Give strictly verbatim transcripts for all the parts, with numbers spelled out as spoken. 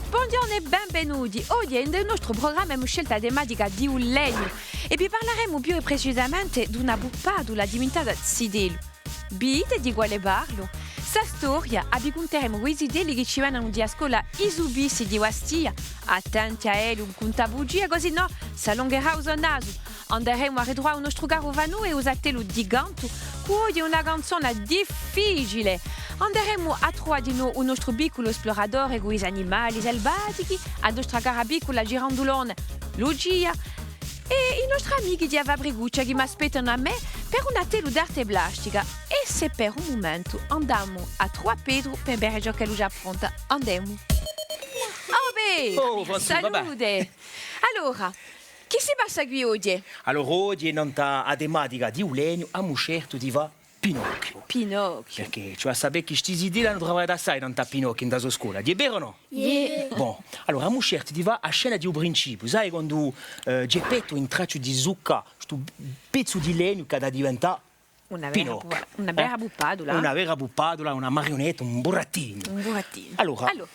Bonghjornu è benvenuti! Oghje, in u nostru prugramma, emu sceltu a tematica di u legnu è vi parlaremu più precisamente d'una puppatula addivintata zitellu. Vidite di quale parlu? Sta storia a vi cunteremu cù i zitelli chì ci venenu di a scola I Subizi di Bastia. Attenti à elli, ùn cunta bugie, cusì nò s'allungherà u so nasu. Anderemu à ritruvà u nostru caru Vanù è u so attellu di cantu, cù oghje una canzona difficile. Anderemu à truvà dinò u nostru picculu esploratore cù i so animali salvatichi, a nostra cara piccula girandulona Lucia, è i nostri amichi di a Fabricuccia chì m'aspettanu à mè per un attellu d'arte plastica. È s'è per un mumentu andemu à truvà Petru per vede ciò ch'ellu ci appronta. Andemu. Oh, Petru! Oh, Francine, va bè. Salute! Allora, chì si passa quì oghje? Allora, oghje, nant'à a tematica di u legnu, emu sceltu di fà Pinocchiu. Pinocchiu. Perchè ci hè à sapè chì sti zitelli anu travagliatu assai nant'à Pinocchiu in a so scola, hè vera o nò? Iè. Bon, allora, emu sceltu di fà a scena di u principiu, sai, quandu, eh, Geppettu hè in tracciu di succà stu pezzu di legnu chì hà da diventà Pinocchiu. Una vera pu-, una vera puppatula. Una vera puppatula, una mariunetta, un burattinu. Un burattinu. Allora. Allora,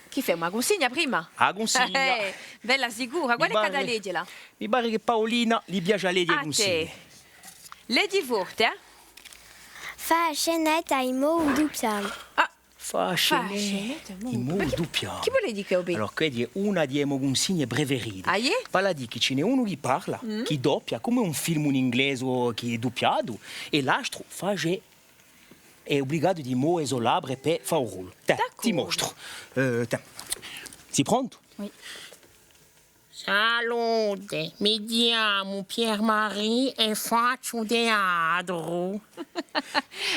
chì femu, a cunsigna prima? A cunsigna. Eh, bella sicura, quale hè chì hà da leghjela? Mi pare chì Paolina li piace à leghje e cunsigne. Leghji forte, eh? Fà a scenetta in modu duppiu. Ah, Fà a scenetta in modu duppiu. Chì vole dì chì hè? Allora, questa hè una di e mo cunsigne preferite. Ah, iè? Vale à dì chì ci n'hè unu chì parla, chì duppia, cum'è un film in inglese chì hè duppiatu, è l'altru face, hè ubligatu di move e so labbra per fà u rollu. Tè, ti mostru. Eh, tè. Sì prontu? Oui. Salute, mi chjamu Pierre-Marie è facciu teatru.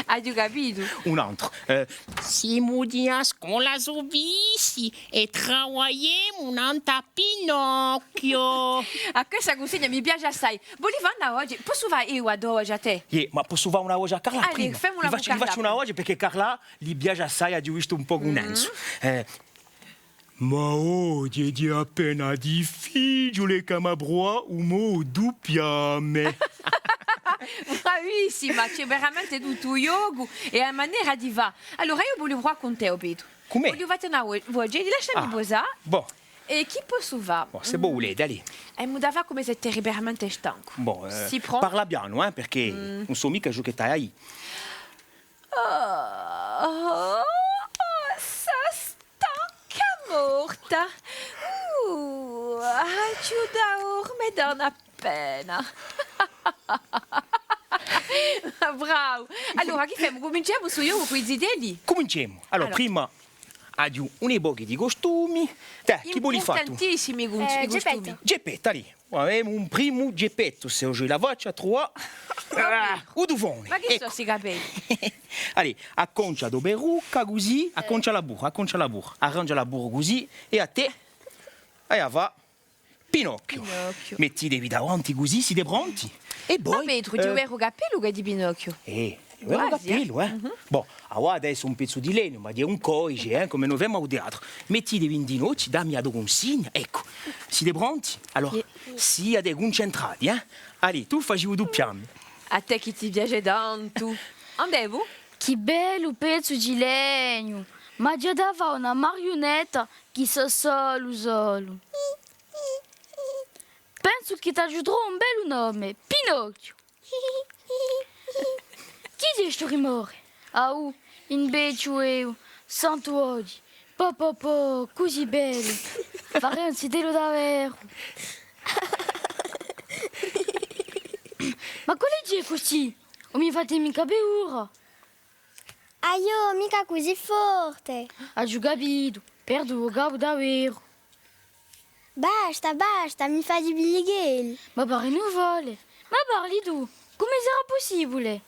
Aghju capitu. Un antru. Eh. Simu di a scola Subizi è travagliemu nant'à Pinocchiu. Ah, questa cunsigna mi piace assai. Voli fà una voce? Possu fà eiu a to voce à tè? Iè, ma possu fà una voce à Carla prima? Allez, femu una cù Carla. Li facciu, li facciu una voce perchè Carla li piace assai, aghju vistu un pocu innanzu. Eh, Ma oghje hè appena difficiule chì emu pruvatu u mo duppiame. Bravissima, ci hè veramente tuttu u ghjocu è a manera di fà. Allora, eiu vogliu pruvà cun tè, o Petru. Cum'è? Vogliu fà una vo-, voce, lasciami pusà. Bon. È chì possu fà? Bon, s'è vo vulete, allez. Emu da fà cum'è s'è tè eri veramente stancu. Bon, eh, sì prontu? Parla pianu, eh, perchè ùn sò micca ciò chì t'ai. Oh, oh, sò stanca morta. Uh, aghju da dorme da una pena. Bravu. Allora, chì femu? Cuminciemu subitu cù i zitelli? Cuminciemu. Allora, prima aghju un pocu di custumi. Tè, chì voli fà tù? Impurtantissimi i custumi. Eh, Geppettu. Geppettu, allez. Avemu un primu Geppettu, s'è eiu ci la facciu à truvà. Ah, u tufone. Ma chì sò sti capelli? Allez, acconcia a to perucca cusì, acconcia la burra, acconcia la burra, arrangia la burra cusì, è à tè, è à fà Pinocchiu. Pinocchiu. Mettitevi davanti cusì, site pronti? È voi? Ma Petru, hè u veru capellu chì hè di Pinocchiu? Eh, Hè u veru capellu, eh? Bon, avà aghju un pezzu di legnu, ma hè un codice, eh, cum'è no femu à u teatru. Mettitevi in ghjinochju, dammi a to cunsigna, eccu. Site pronti? Allora, siate cuncentrati, eh? Allez, tù faci u duppiame. À tè chì ti piace tantu. Andemu? Chì bellu pezzu di legnu! Ma aghju da fà una mariunetta chì sò solu, solu. Pensu chì t'aghju trovu un bellu nome, Pinocchiu. Chì hè stu rimore? Ahu, invechju eiu, sentu voci, po po po, cusì bellu. Farei un zitellu daveru. Ma quale hè cusì? Ùn mi fate micca paura. Aiò, micca cusì forte! Aghju capitu, perdu u capu daveru. Basta, basta, mi fai i billichelli. Ma pare una fola. Ma parli tù, cumu sarà pussibule?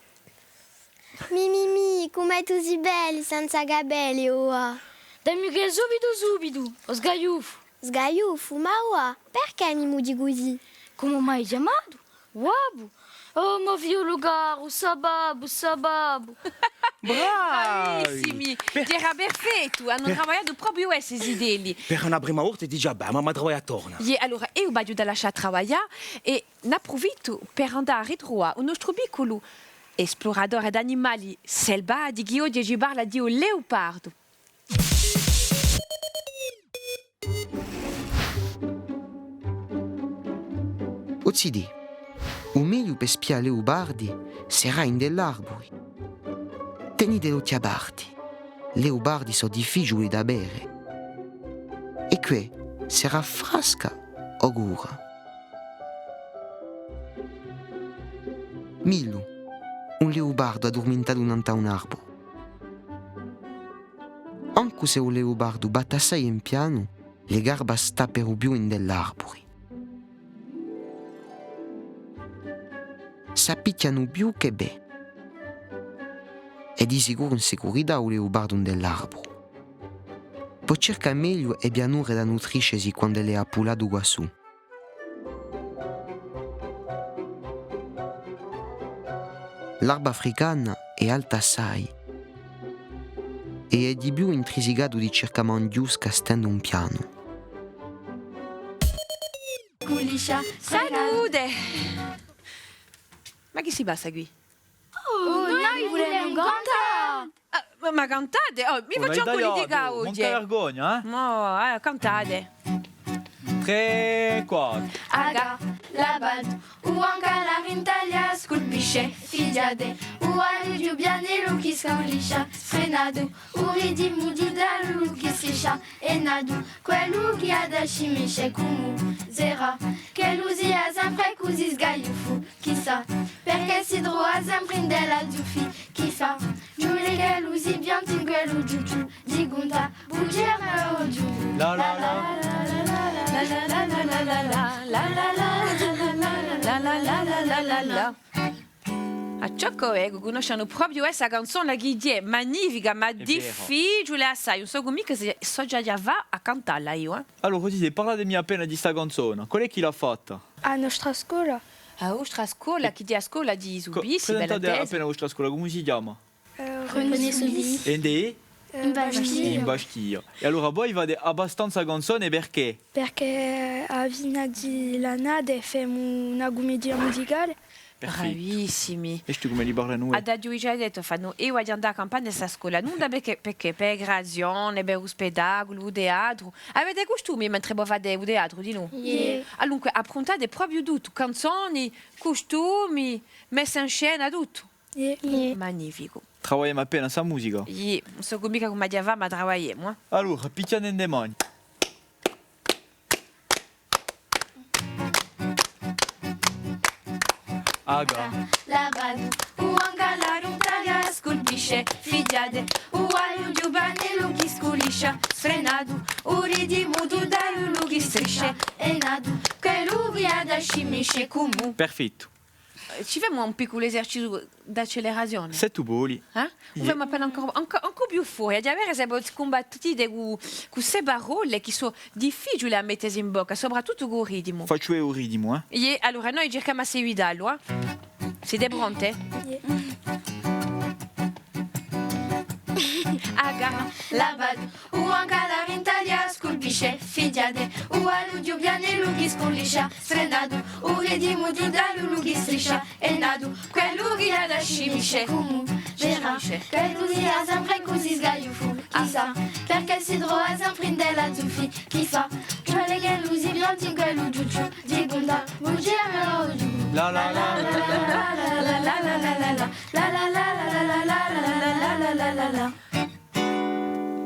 Mi, mi, mi, cumu tù sì bellu senza capelli, oà. Dammi chì subitu, subitu, o sgaiuffu. Sgaiuffu, ma oà, perchè mi mudi cusì? Cumu m'hai chjamatu? Babbu, Oh, u mo figliolu caru, sà babbu, sà babbu. Bravi! Bravissimi! Per- Era perfettu, anu travagliatu propiu sti zitelli. Per una prima volta digià, bè, ma, ma travaglia torna. Iè, allora, eiu v'aghju da lascià travaglià è n'apprufittu per andà à ritruvà u nostru picculu espluratore d'animali salvatichi chì oghje ci parla di u leopardu. O zitè, u megliu per spià leopardi serà ind'è l'arburi. Tenite l'ochji aperti, leopardi sò difficiuli da vede. È què serà fresca o cura. Milu, un leopardu addurmintatu nant'à un arburu. Ancu s'è u leopardu batte assai in pianu, li garba stà per u più ind'è l'arburi. S'appicchjanu più chè bè. Hè di sicuru in sicurità u leopardu ind'è l'arburu. Pò circà megliu e pianure da nutriscesi quand'ellu hè appullatu quassù. L'arba africana hè alta assai è hè di più intrisicatu di circà manghjusca stendu un pianu. Salute! Ma chì si passa quì? Oh, noi vulemu cantà! Ah, ma, ma cantate? Oh, mi facciu ancu l'italianu, manca vergogna, eh? Mo, eh, cantate. Trè, quattru. À ciò ch'o vecu, cunnoscenu propiu sta canzona chì hè magnifica, ma difficiule assai. Ùn sò micca s'o ci aghju da fà à cantalla eiu, eh. Allora, cusì, parlatemi appena di sta canzona. Qual hè chì l'hà fatta? A nostra scola. A vostra scola, chì hè a scola di Subissi, bella intesa. Presentate appena a vostra scola, cumu si chjama? Eh, René Soubise. Indè? In Bastia. In Bastia. È allora voi fate abbastanza canzone perchè? Perchè à a fine di l'annata femu una cumedia musicale. Perfettu. Bravissimi. È stu cumu li parla noi? Adaghju digià dettu, fannu, eiu aghju da andà à campà in sta scola, nunda perchè, perchè, per creazione, per u spettaculu, u teatru. Avete custumi mentre voi fate u teatru, dinù? Iè. Allora, appruntate propiu tuttu, canzoni, custumi, messa in scena, tuttu. Iè. Iè. Magnificu. Travagliemu appena sta musica. Iè, ùn sò micca cumu aghju da fà, ma travagliemu, eh. Allora, picchjate in e mani. Perfettu. Eh, ci femu un picculu eserciziu d'accelerazione? Sè tù voli. Eh? Iè. U femu appena ancu, ancu, ancu più forte, da vede s'è vo cumbattite cù, cù ste parolle chì sò difficiule à mettesi in bocca, soprattuttu cù u ritimu. Facciu eiu u ritimu, eh? Iè, allora noi circhemu à seguitallu, eh? Site pronte? Iè.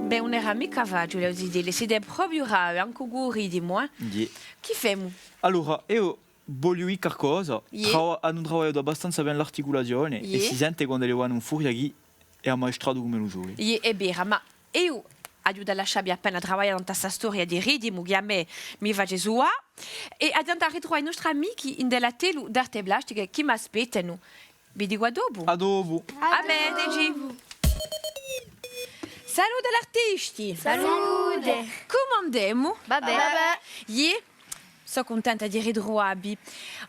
Bè, ùn era micca faciule, o zitelli, site propiu bravi, ancu cù u ritimu, eh? Iè. Chì femu? Allora, eiu vogliu dì qualcosa. Iè. Trava-, anu travagliatu abbastanza bè l'articulazione è si sente quand'elli vanu in furia chì hè ammaestratu cum'è u sole. Iè, hè vera, ma eiu aghju da lasciavvi appena travaglià in sta storia di ritimu chì à mè mi face sudà. È aghju da andà à ritruvà i nostri amichi in l'attellu d'arte plastiche chì m'aspettanu. Vi dicu à dopu. À dopu. À dopu. Avvedeci. Salute l'artisti. Salute. Cumu andemu? Và bè. Và bè. Iè, sò cuntenta di ritruvavvi.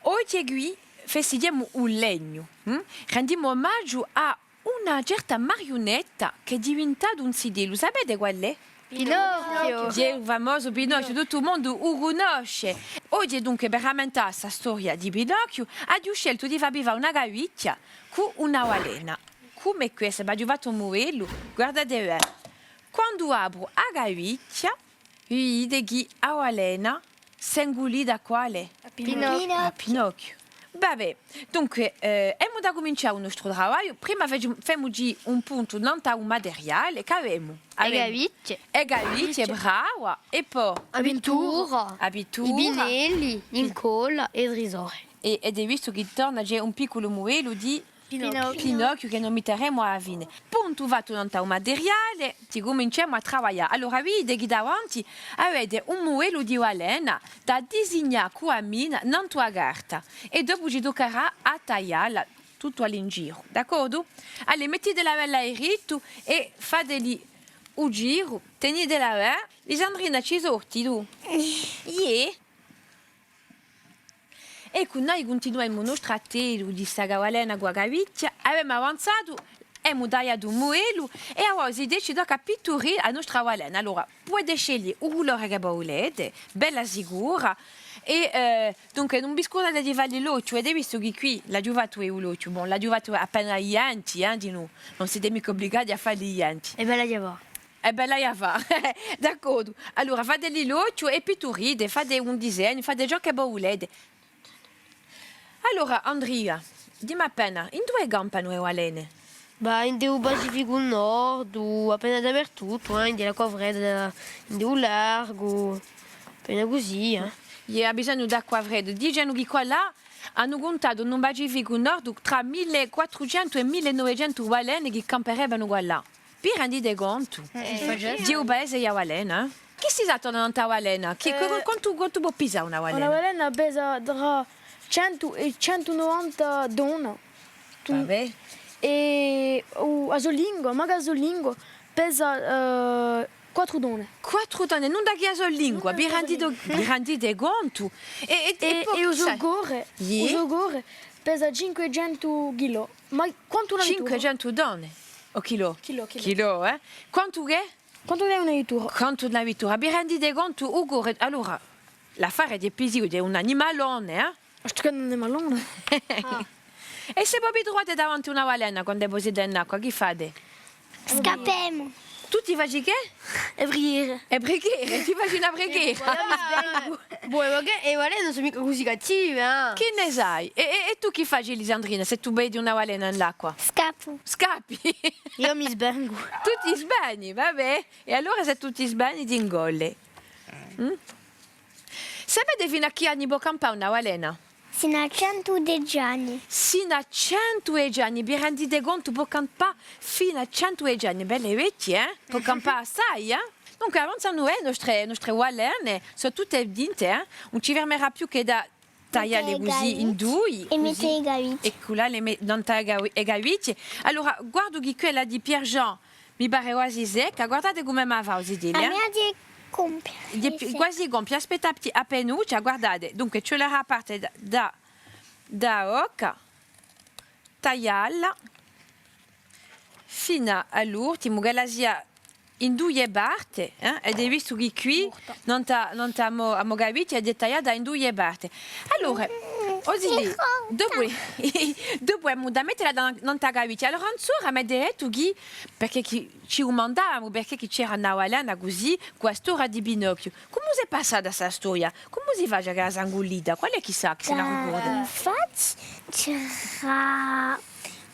Oghje quì festighjemu u legnu, hm? Rendimu omagiu à una certa mariunetta chì hè diventata un zitellu. Sapete qual hè? Pinocchio! Hè u famosu Pinocchio, tuttu u mondu u cunnosce. Oghje, dunque, per rammentà sta storia di Pinocchio, aghju sceltu di fà vi fà una cavichja cù una balena. Cum'è questa, v'aghju fattu un mudellu, guardate bè. Quandu apru a cavichja, vidite chì a balena s'hè ingullita à quale? À Pinocchio. À Pinocchio. Và bè, dunque, eh, emu da cumincià u nostru travagliu. Prima femu, femuci un puntu nant'à u materiale chì avemu. Avemu e cavichje. E cavichje, brava. È po? A pittura. A pittura. I pinnelli, l'incolla è i trisori. È, è avete vistu chì torna, ci hè un picculu mudellu di Pinocchio. Pinocchio chì no mitteremu à a fine. Puntu fattu nant'à u materiale, ci cuminciemu à travaglià. Allora, vidite chì davanti avete un mudellu di balena da disignà cù a mina nantu à a carta. È dopu ci tuccarà à taglialla tuttu à l'ingiru, d'accordu? Allez, mettitela bella à rittu è fateli u giru, tenitela bè. Lisandrina, ci sorti tù? Iè. Eccu, noi cuntinuemu u nostru attellu di sta balena cù a cavichja. Avemu avanzatu, emu tagliatu u mudellu è avà, o zitè, ci tocca à pitturì a nostra balena. Allora, pudete sceglie u culore chì vo vulete, bella sicura. È, eh, dunque, ùn vi scurdate di falli l'ochju, avete vistu chì quì l'aghju fattu eiu l'ochju, bon, l'aghju fattu appena i denti, eh, dinù, ùn site micca ubligati à falli i denti. È bella chì và. È bella chì và. D'accordu. Allora, fateli l'ochju è pitturite, fate un disegnu, fate ciò chì vo vulete. Allora, Andria, dimmi appena, induve campanu e balene? Bah, in u Pacificu Nord, appena dapertuttu, eh, in l'acqua fredda, in u largu, appena cusì, eh. Iè, hà bisognu d'acqua fredda. Dicenu chì quallà anu cuntatu in u Pacificu Nord trà mille quattrucentu è mille novecentu balene chì camperebbenu quallà. Vi rendite contu? Eh, eh. Di u pese di a balena, eh? Chì si salta nant'à a balena? Chì, eh, quantu, quantu pò pisà una balena? Una balena pesa trà centu è centu novanta tonne. Và bè. È, u, a so lingua, ma a so lingua pesa, eh, quattru tonne. Quattru tonne, nunda chè a so lingua, vi rendite, vi rendite contu? È, è, è po, è u so core, iè, u so core pesa cinquecentu chilò. Ma quantu una vittura. Cinquecentu tonne? O chilò? Chilò, chilò. Chilò, eh? Quantu chè? Quantu hè una vittura? Quantu una vittura? Vi rendite contu? U core, allora, l'affare hè pisiu, hè un animalone, eh? Stu chì hè un animalone. Ah. È s'è vo vi truvate davanti una balena quand'è vo site in acqua, chì fate? Scappemu. Tù ti faci chè? E preghere. E preghere, ti faci una preghiera. Boh, ma chì, e balene ùn sò micca cusì cattive, eh. Chì ne sai? È, è, è tù chì faci, Lisandrina, s'è tù vedi una balena in l'acqua? Scappu. Scappi? Eiu mi svengu. Tù ti svegni, và bè. È allora s'è tù ti svegni, ti ingolle. Mm? Sapete finu à chì anni pò campà una balena? Sinu à centu deci anni. Sinu à centu deci anni, vi rendite contu, pò campà finu à centu deci anni, belle vechje, eh? Pò campà assai, eh? Dunque, avanzanu, eh, e nostre, e nostre balene, sò tutte dinte, eh? Ùn ci fermerà più chè da taglialle cusì in dui. È mette e cavichje. Eccu là, le me-, nant'à e cavi-, e cavichje. Allora, guardu chì quella di Pierre-Jean mi pare guasi secca. Guardate cum'è m'hà fattu, zitelli, eh? A mia hè compia. Hè pi-, guasi compia. Aspetta, appenuccia, guardate. Dunque, ci vulerà parte da, da, da a bocca, taglialla finu à l'ultimu, ch'ella sia in duie parte, eh? È avete vistu chì quì, nant'à, nant'à a mo, a mo cavichja, hè tagliata in duie parte. Allora, o zitè, dopu, dopu emu da mettela da, nant'à a cavichja. Allora, anzora m'hai dettu chì, perchè chì ci dumandavamu, perchè chì c'era una balena cusì, quì à st'ora di Pinocchio. Cumu s'hè passata sta storia? Cumu si face ch'ella s'hè ingullita? Quale hè chì sà, chì si ne ricorda? Infatti, c'era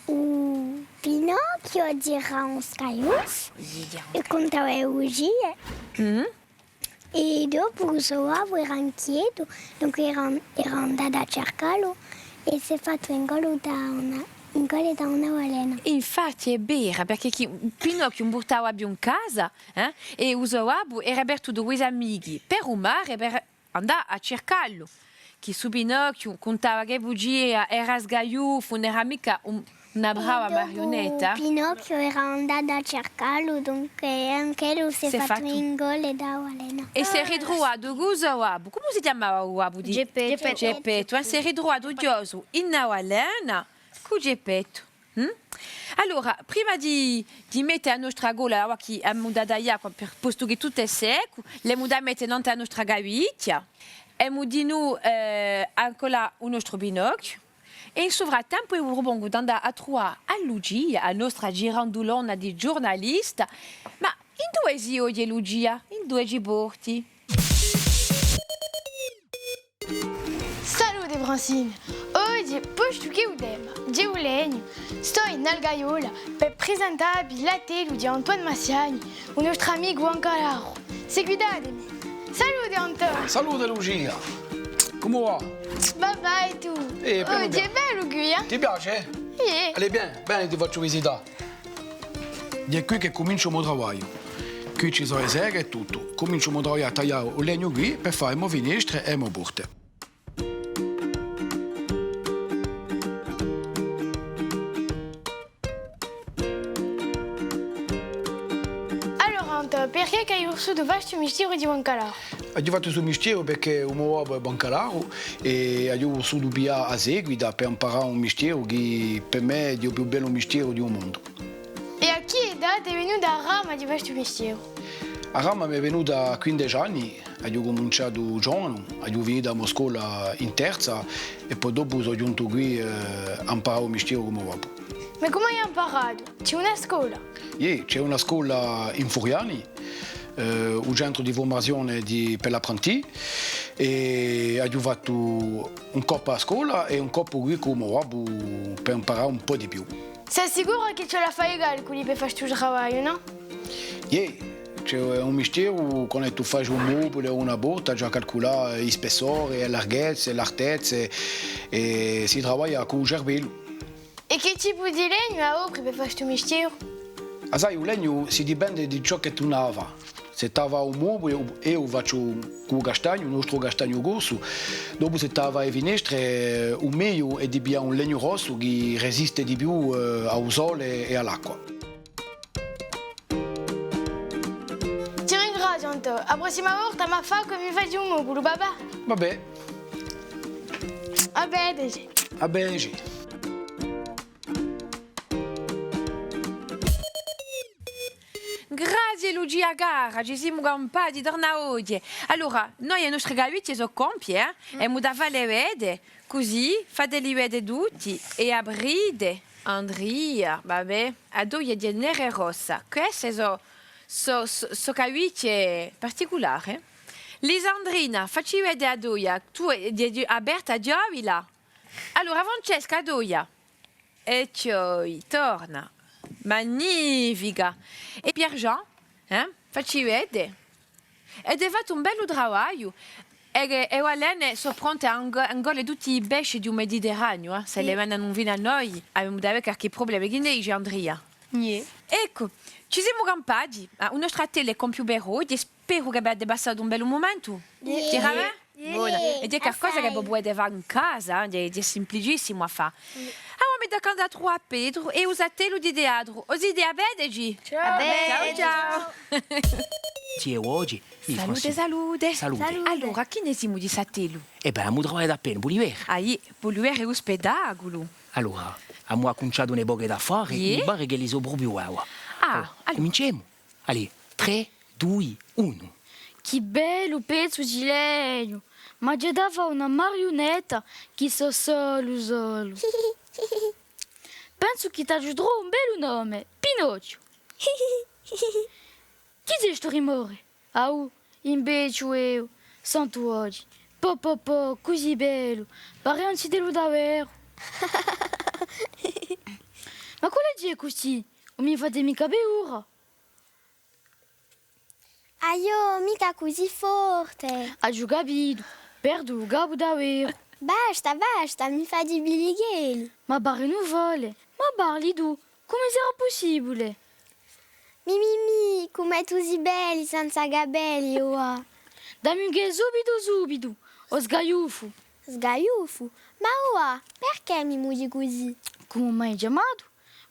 u Pinocchio, c'era un scagliuffu, è cuntava e bugie. Mm. È dopu u so babbu era inchietu, dunque era, era andatu à circallu è s'hè fattu ingolle da una, ingolle da una balena. Infatti hè vera, perchè chì Pinocchio ùn purtava più in casa, eh? È u so babbu era partutu cù i so amichi per u mare, per andà à circallu, chì stu Pinocchio cuntava chè bugie, era sgagliuffu, ùn era micca un, Una brava mariunetta. Pinocchio era andatu à circallu, dunque anch'ellu s'hè fattu ingolle da u balenu. È s'hè ritruvatu cù u so babbu. Cumu si chjamava u babbu di Geppettu. Geppettu. Geppettu, eh, s'hè ritruvatu chjosu in a balena cù Geppettu. Mm? Allora, prima di, di mette a nostra colla, avà chì emu da taglià, postu chì tuttu hè seccu, l'emu da mette nant'à a nostra caviglia, emu dinù, eh, à incollà u nostru Pinocchio, è in su frattempu eiu vi prupongu d'andà à truvà à Lucia, a nostra girandulona di ghjurnalista. Ma induve sì oghje, Lucia? Induve ci porti? Salute Francine! Oghje, postu chì hè u tema hè u legnu, stò in Algaiola per presentavvi l'attellu di Antoine Massiani, u nostru amicu bancalaru. Seguitatemi! Salute Antoine! Salute Lucia! Cumu và? Và bè, è tù? Eh, pianu pianu. Oghje hè bellu quì, eh? Ti piace? Iè. Allez, vieni, vieni, ti facciu visità. Hè quì chì cuminciu u mo travagliu. Quì ci sò e seghe è tuttu. Cuminciu u mo travagliu à taglià u legnu quì per fà e mo finestre è e mo porte. Allora, Antò, perchè chì ai vulsutu fà stu mistieru di bancalaru? Aghju fattu stu mistieru perchè u mo babbu hè bancalaru è aghju vulsutu piglià a seguita per amparà un mistieru chì per mè hè u più bellu mistieru di u mondu. È à chì età t'hè venuta a brama di fà stu mistieru? A brama m'hè venuta à quindeci anni, aghju cuminciatu ghjovanu, aghju finitu a mo scola in terza è po dopu sò ghjuntu quì, eh, à amparà u mistieru cù u mo babbu. Ma cumu ai amparatu? Ci hè una scola? Iè, ci hè una scola in Furiani, eh, u centru di furmazione di, per l'apprenti, è aghju fattu un colpu à a scola è un colpu quì cù u mo babbu per amparà un pocu di più. Sì sicuru chì ci vole à fà i calculi per fà stu travagliu, nò? Iè, ci hè un mistieru, quandu tù faci un mobule o una porta, ci hè da calculà i spessori, e larghezze, l'altezze, è si travaglia cù u cerbellu. È chì tipu di legnu adopri per fà stu mistieru? Ah, sai, u legnu si dipende di ciò chì tù n'ai da fà. S'è t'ai da fà un mobule, eiu u facciu cù u castagnu, u nostru castagnu corsu. Dopu, s'è t'ai da fà e finestre, u megliu hè di piglià un legnu rossu chì resiste di più, eh, à u sole è à l'acqua. Ti ringraziu, Antò. A prossima volta m'hai da fà cum'è mi faci un mobulu, va bè? Va bè. À vedeci. À vedeci. Grazie Lucia cara, ci simu campati, torna oghje. Allora, noi e nostre cavicchje sò compie, eh? Emu da fà le vede, cusì fateli vede tutti è aprite, Andria, va bè, a toia hè nera è rossa. Queste sò, sò, sò, sò cavicchje particulare. Lisandrina, facci vede a toia, tù, eh, aperta, ghjovila. Allora, Francesca, a toia. È chjoi, torna. Magnifica! È Pierre-Jean, eh? Facci vede. Ete fattu un bellu travagliu. È, è e balene sò pronte à ingo-, à ingolle tutti i pesci di u Mediterraniu, eh? S'elle venenu finu à noi, avemu da vede qualchì prublema. Chì ne dici, Andria? Iè. Eccu, ci simu campati. Ah, u nostru attellu hè compiu per oghje. Speru chì abbiate passatu un bellu mumentu. Iè. Tira bè? Iè. Bona. È hè qualcosa chì vo pudete fà in casa, eh, hè, hè simplicissimu à fà. Iè. Allora mi tocca à andà à truvà à Petru è u so attellu di teatru. O zitè, à vedeci! Ciao! Ciao, ciao! Sì, è oghje? Salute, salute! Salute! Allora, chì ne simu di st'attellu? È bè, emu travagliatu appena, vulete vede? Ah, iè, vogliu vede u spettaculu. Allora, emu accunciatu un pocu d'affari, iè, mi pare ch'elli sò propiu avà. Ah, allora. Cuminciemu? Allez, trè, dui, unu. Chì bellu pezzu di legnu! Ma ci hè da fà una mariunetta chì sò solu, solu. Pensu chì t'aghju trovu un bellu nome, Pinocchio. Chì hè stu rimore? Ahu, invece eiu, sentu oghje. Po, po, po, cusì bellu, pare un zitellu daveru. Ma quale hè cusì? Ùn mi fate micca paura? Aiò, micca cusì forte! Aghju capitu, perdu u capu daveru. Basta, basta, mi fai i billichelli. Ma pare una fola, ma parli tù, cumu sarà pussibule? Mi, mi, mi, cumu tù sì bellu senza capelli, oà! Dammi un chè subitu, subitu, o sgaiuffu! Sgaiuffu? Ma oà, perchè mi mudi cusì? Cumu m'hai chjamatu?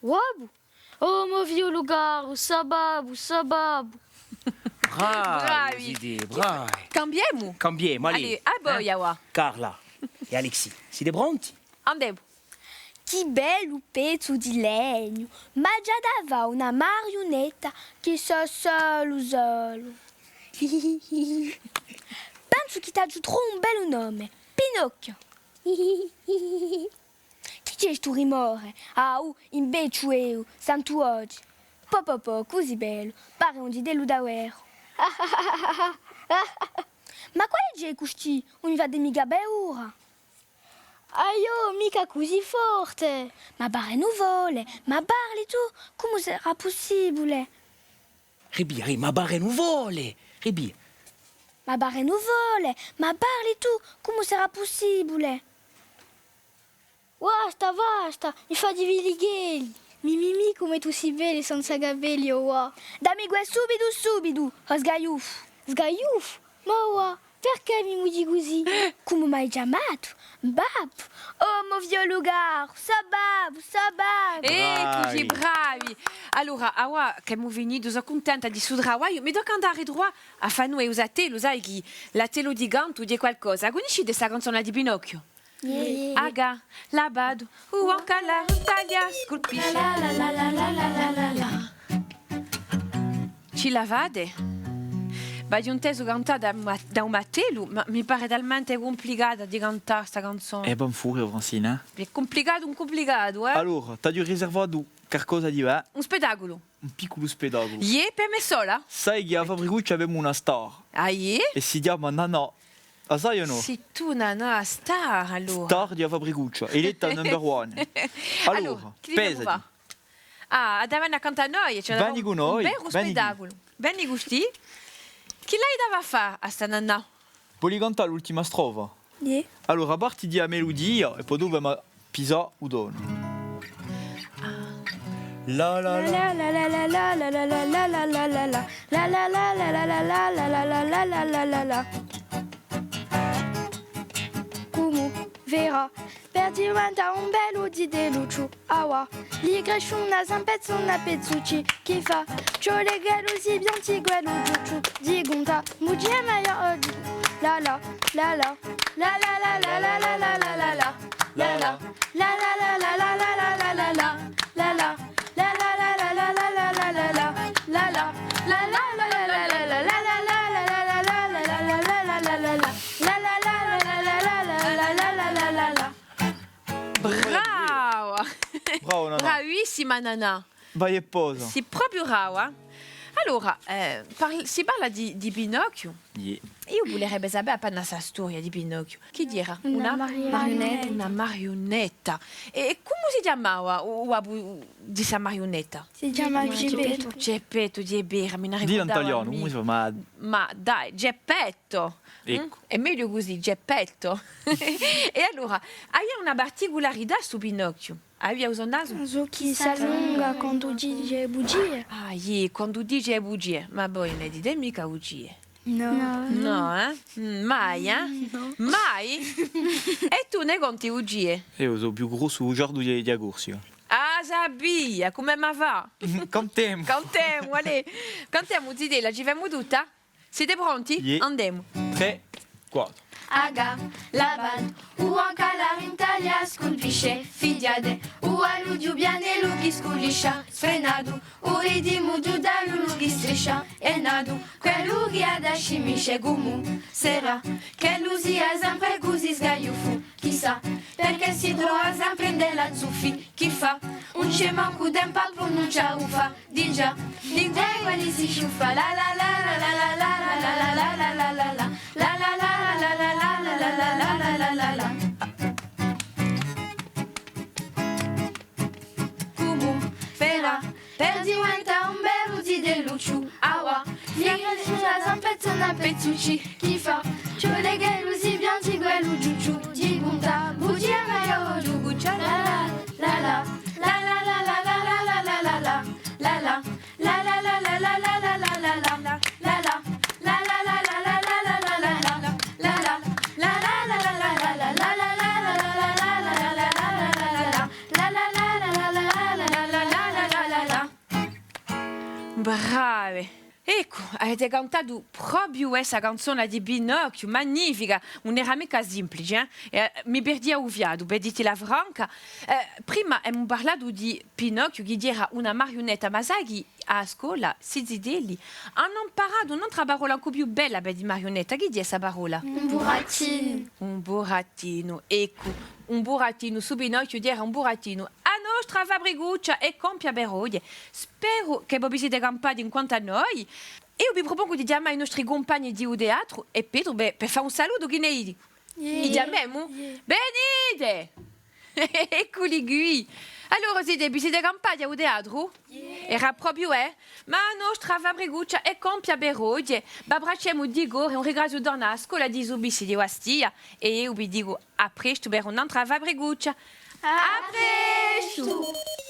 Babbu? Oh, u mo figliolu caru, sà babbu, sà babbu. Bravi, bravi. Zitè, bravi. Cambiemu? Cambiemu, allez. Allez, à voi, avà. Carla è Alexis, site pronti? Andemu. Chì bellu pezzu di legnu, m'aghju da fà una mariunetta chì sò solu solu. Pensu chì t'aghju trovu un bellu nome, Pinocchio. Chì hè stu rimore? Ahu, invechju eiu, sentu voci. Po po po, cusì bellu, pare un zitellu daveru. Ma quale hè custì? Ùn mi fate micca paura? Aiò, micca cusì forte! Ma pare nuvole, ma parli tù, cumu sarà pussibule? Ripì, ripì, ma pare nuvole! Ripì. Ma pare nuvole, ma parli tù, cumu sarà pussibule? Basta, basta, mi fate i filichelli. Mi, mi, mi, cume tù sì bellu senza capelli, o và. Dammi què subitu, subitu, o sgaiufu. Sgaiufu? Ma o và, perchè mi mudi cusì? Cumu m'hai chjamatu? Babbu! Oh, u mo figliolu caru, sà babbu, sà babbu! Eccu, bravi! Allora, avà ch'emu finitu, sò cuntenta di stu travagliu, mi tocca andà à ritruvà à Fanù è u so attellu, sai chì l'attellu di cantu hè qualcosa. A cunniscite sta canzona di Pinocchio? Iè, iè. Ci la fate? V'aghju intesu cantà da un ma-, da un attellu, ma mi pare talmente cumplicata di cantà sta canzona. Hè bon furri, Francine, eh? Hè cumplicatu, un cumplicatu, eh? Allora, t'aghju riservatu qualcosa di bè. Un spettaculu. Un picculu spettaculu. Iè, per mè sola? Sai chì à a Fabricuccia avemu una star. Ah, iè? È si chjama Nanà. A sai o nò? Sì tù Nanà, a star, allora. Star di a Fabricuccia, eletta number one. Allora, chì ti devu fà? Ah, hà da vene à cantà à noi, ci hè un bellu spettaculu. Veni custì. Chì l'hai da fà à sta Nanà? Voli cantà l'ultima strofa? Iè. Allora, parti di a meludia è po dopu emu à pisà u tonu. Cumu verà per diventà un bellu zitellucciu, avà, li cresce una zampetta, una pezzuccia, chì fà? Ci vole ch'ellu si pianti quellu ciucciu, di cuntà, bugie maiò, oh, di, la la, la la. Brava! Brava, Nanà. Bravissima, Nanà. Vai è posa. Sì propiu brava. Allora, eh, par-, si parla di, di Pinocchiu. Iè. Eiu vulerebbe sapè appena sta storia di Pinocchiu. Chì era? Una, una mariunetta. Una mariunetta. È, è cumu si chjamava u, u babbu di sta mariunetta? Si chjama Geppetto. Geppetto, di vera, mi n'arricurdava. Dilla in talianu, cumu si chjama? Ma dai, Geppetto. Eccu. Mm? Hè megliu cusì, Geppetto. È allora, avia una particularità stu Pinocchiu. Avia u so nasu? Nasu chì s'allunga quandu dice bugie. Ah, iè, quandu dice bugie. Ma voi ùn dite micca bugie? Nò. Nò, eh? Mm, mai, eh? Nò. Mai? È tù ne conti bugie? Eiu sò u più grossu bugiardu di, di a Corsica. Ah, sapia, cumu emu à fà? Cantemu. Cantemu, allez. Cantemu, zitella, ci femu tutta? Site pronti? Iè. Andemu. Trè, quattru. Cumu verà per diventà un bellu zitellucciu, avà, li cresce una zampetta, una pezzuccia, chì fà? Ci vole ch'ellu si pianti quellu ciucciu, di cuntà bugie maiò, o ciucciu, la la, la la. Brave! Eccu, avete cantatu propiu sta canzona di Pinocchiu, magnifica, ùn era micca simplice, eh? È, eh, mi perdia u fiatu, per ditela franca. Eh, prima emu parlatu di Pinocchiu, chì era una mariunetta, ma sai chì à a scola, sti zitelli anu amparatu un'antra parolla ancu più bella per dì mariunetta. Chì hè sta parolla? Un burattinu. Un burattinu, eccu, un burattinu, stu Pinocchiu era un burattinu. A nostra fabricuccia hè compia per oghje. Speru chì vo vi site campati in quantu à noi. Eiu vi prupongu di chjamà i nostri cumpagni di u teatru è Petru, bè, per fà un salutu, chì ne dite? Iè. I chjamemu? Iè. Venite! Ecculi quì! Allora, zitè, vi site campati à u teatru? Iè. Era propiu, eh? Ma a nostra fabricuccia hè compia per oghje. V'abbracciemu di core, un ringraziu torna à a scola di Subissi di Bastia è eiu vi dicu à prestu per un'antra fabricuccia. À prestu!